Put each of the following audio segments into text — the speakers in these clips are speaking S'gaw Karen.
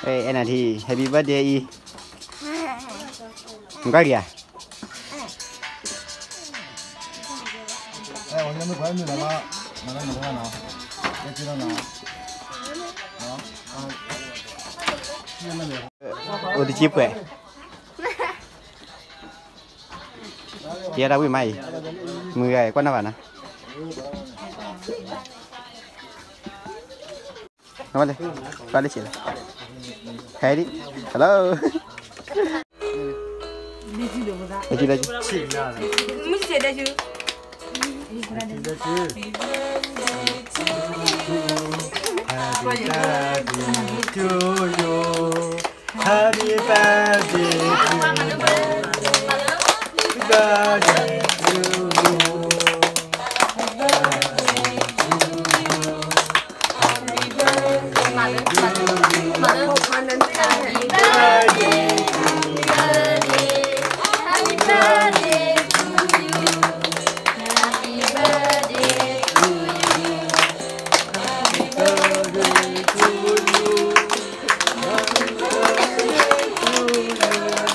အဲနၤထံ Happy birthday အံၤ နကွၢ်က့ၤဧါ. အိၣ်တကံပှဲၤ ယဲဒၣ်ဝံၣ်မးအံၤ မုၢ်ဂၤကွၢ်နၢ်ဘၣ်နၤ နဝဲလဲၣ် ကွၢ်လၢဆံးလဲၣ် ဟဲဒံ hello လဲၤဆံးလဲၤဆံး Happy birthday to you. Happy birthday to you. Happy birthday to you. Happy birthday to you. Happy birthday to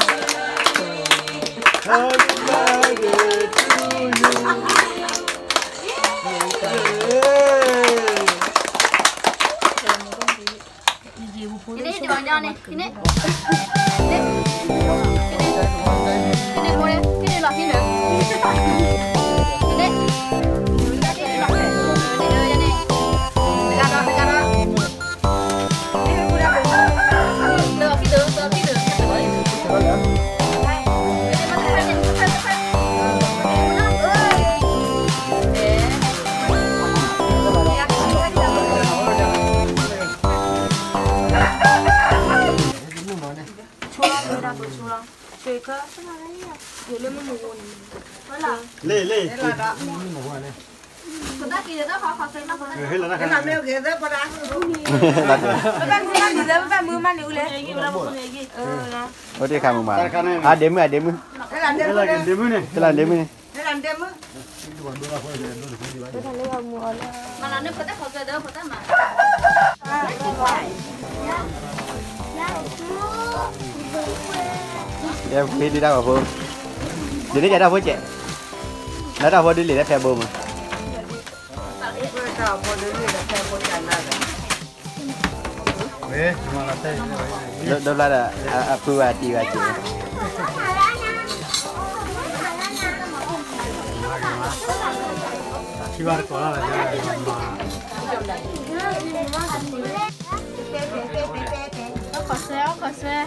you. Happy birthday to you. Happy birthday to you. Happy birthday to you. Happy birthday to you. Happy birthday to you. Lê, lê. Ơ, hê lăi nă khă. Ơ, ơ. Ơ, ơ. Ơ, dê khă mơm mă. A, dê mưn, a, dê mưn. Hê lăi dê mưn nê. Hê lăi dê mưn nê. Yă, phí đi đa phô. Dê nê dê đa phô chẹ. Đa đa phô đi lê đa phê bô mă. Đ-, đ-, đ-, đ-, a, a, phư wa ti wa chê. Ơ, khỏi xe, ơ, khỏi xe.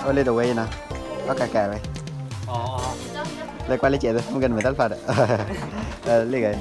Ơ, lê tơ wê nă. Ơ, kà kà wê. Lê kuă lê chè tơ, mơ găn mê tăl pha đă. Ơ, lê găi.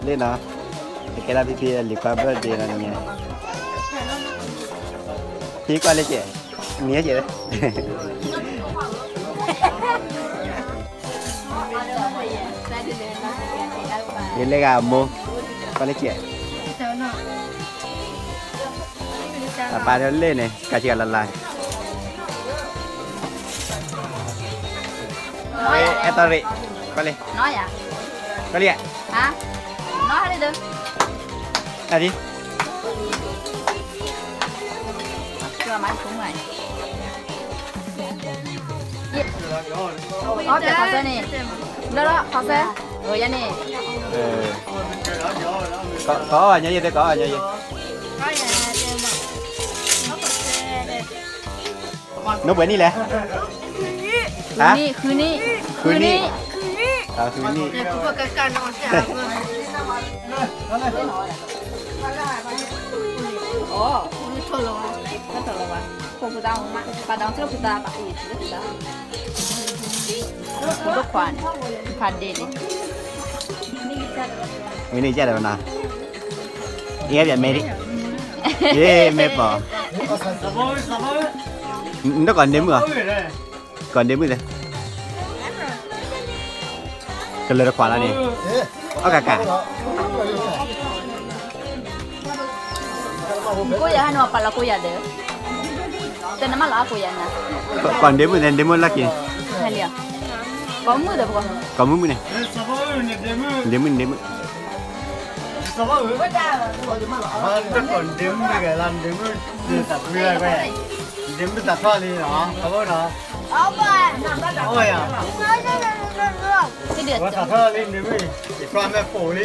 Lê nă, kê la phi phi lì khóa birthday nă nè. Phi kuă lê chè, mía chè. Yê lê gà mô, kuă lê chè. A pa theo lê nè, kà chì gà lăn lai. Ê, ê, tao rị. Kuă lê. Kuă lê. A đi. အီၣ်ကဲခီဆၢန့ၣ်, လၢလၢခီဆၢ, အယၤန့ၣ်, ကအီၣ်ညါယဲသ့ၣ် ကအီၣ်ညါယဲ, နပှဲၤနံၣ်လဲၣ်, ဃုနံၣ်, ဃုနံၣ်, ဃုနံၣ်, ဃုနံၣ်, ဖိဖိသၣ်မး, ပာ်ဒီးဆူဖိသၣ်, ဖိခွါန့ၣ်, ဖးဒ့န့ၣ်, မ့ၢ်န့ၣ်ကဒီးနၤ, ယဲဒၣ်မဲဒ်, ယဲမဲပီၤ, နတကိးဒ့မုၣ်ဧါ, ကိးဒ့မုၣ်လဲၣ်, ကလၢၤတခွးလီၤန့ၣ်, အီၣ်ကးကး ကိးယၤဟဲနုာ်ပာ်လီၤကိးယၤဒီး, တနမၢလီၤအကိးယၤနၤ, ကိးဒ့မုၣ်န့ၣ် ဒ့မုၣ်လၢက့ၤ, ကိးမုၣ်ဒီးပကိး, ကိးမုၣ်မုၣ်န့ၣ်, ဒ့မုၣ်န့ၣ် ဒ့မုၣ်, တကိးဒ့မုၣ်တဂၤလၢ ဒ့မုၣ်တၢ်ဖုလၢဝဲ, ဒ့မုၣ်တၢ်ထီၣ်လံလီၤ, အဝဲဒီး, အဝဲယၤ, ဝဲတၢ်ထီၣ်လံ ဒ့မုၣ်, ယကွၢ်မဲာ်ပိာ်လံ,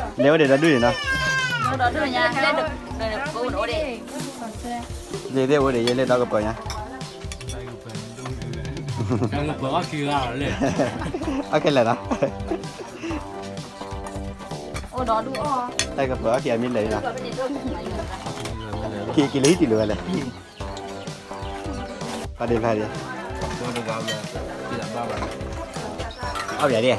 လဲၤအိၣ်ဒံးဒီဒူၣ်န့ၣ်နီၤ, လဲၤအိၣ်ဒံး ယဲလဲၤဒီကပၤညါ, အီၣ်ခဲလၢာ်နီၤ, တၢ်ကပၤအီၣ်ခံအမံၤလဲၣ်လီၤ, က့ၤလၢဟံၣ်တံၢ်လိာ်ဝဲလဲၣ်, ဖးဒ့ဖးဒ့, အီၣ်ဘၣ်ဒ့, အီၣ်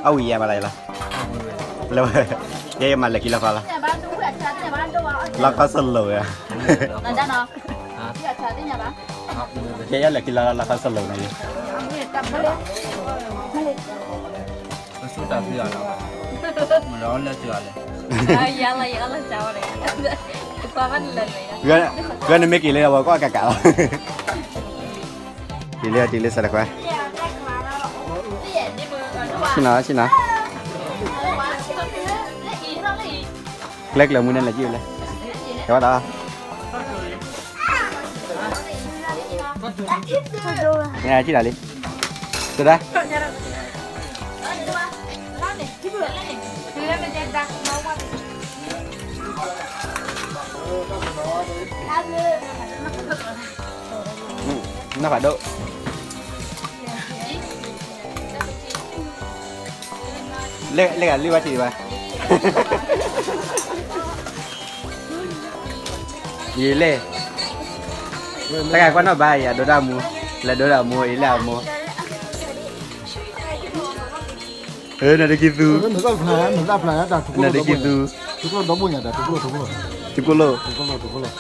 ဝံၤယဲမၤလၢယလီၤ, လၢ, ယဲယမၤလဲၤခံလီၤခီလီၤ, လီၤခီစလိာ်ဧါ, ယဲယလဲၤခံလီၤလီၤခီစလိာ်န့ၣ်, ပစူးတၢ်ဖုးအီၤလီၤ, မ့ၢ်လီၤလၢစၢၤအီၤလဲၣ်, ဂၤနမ့ၢ်က့ၤလၢအဝဲကီၢ်ကးကးလီၤ, က့ၤလၢက့ၤလၢစးတခွါ, ဆ့ၣ်နီၤ ဆ့ၣ်နီၤ, ကျဲကျၢၤမူန့ၣ်လဲၤကံၣ်ဝဲလဲၣ်, ကဝဲဒီး နကံၣ်တၢ်လံ, တဒၣ်, နဖးဒိၣ်, လဲၤဂၤလွံၢ်ဘၣ်ထံးဘၣ်, ယလဲၤ, တဂၤကွၢ်နီၣ်ဘၣ်ယၤ ဒိတၢ်မူ, လဲၤဒိတၢ်မူ ယလဲၤအမူ, နတကံၢ်သူ, နတကံၢ်သူ, ထူကိၣ်လိၣ်, ထူကိၣ်လိၣ်, ထူကိၣ်လိၣ်, ထူကိၣ်လိၣ်, ထူကိၣ်လိၣ်, ထူကိၣ်လိၣ်, ထူကိၣ်လိၣ်,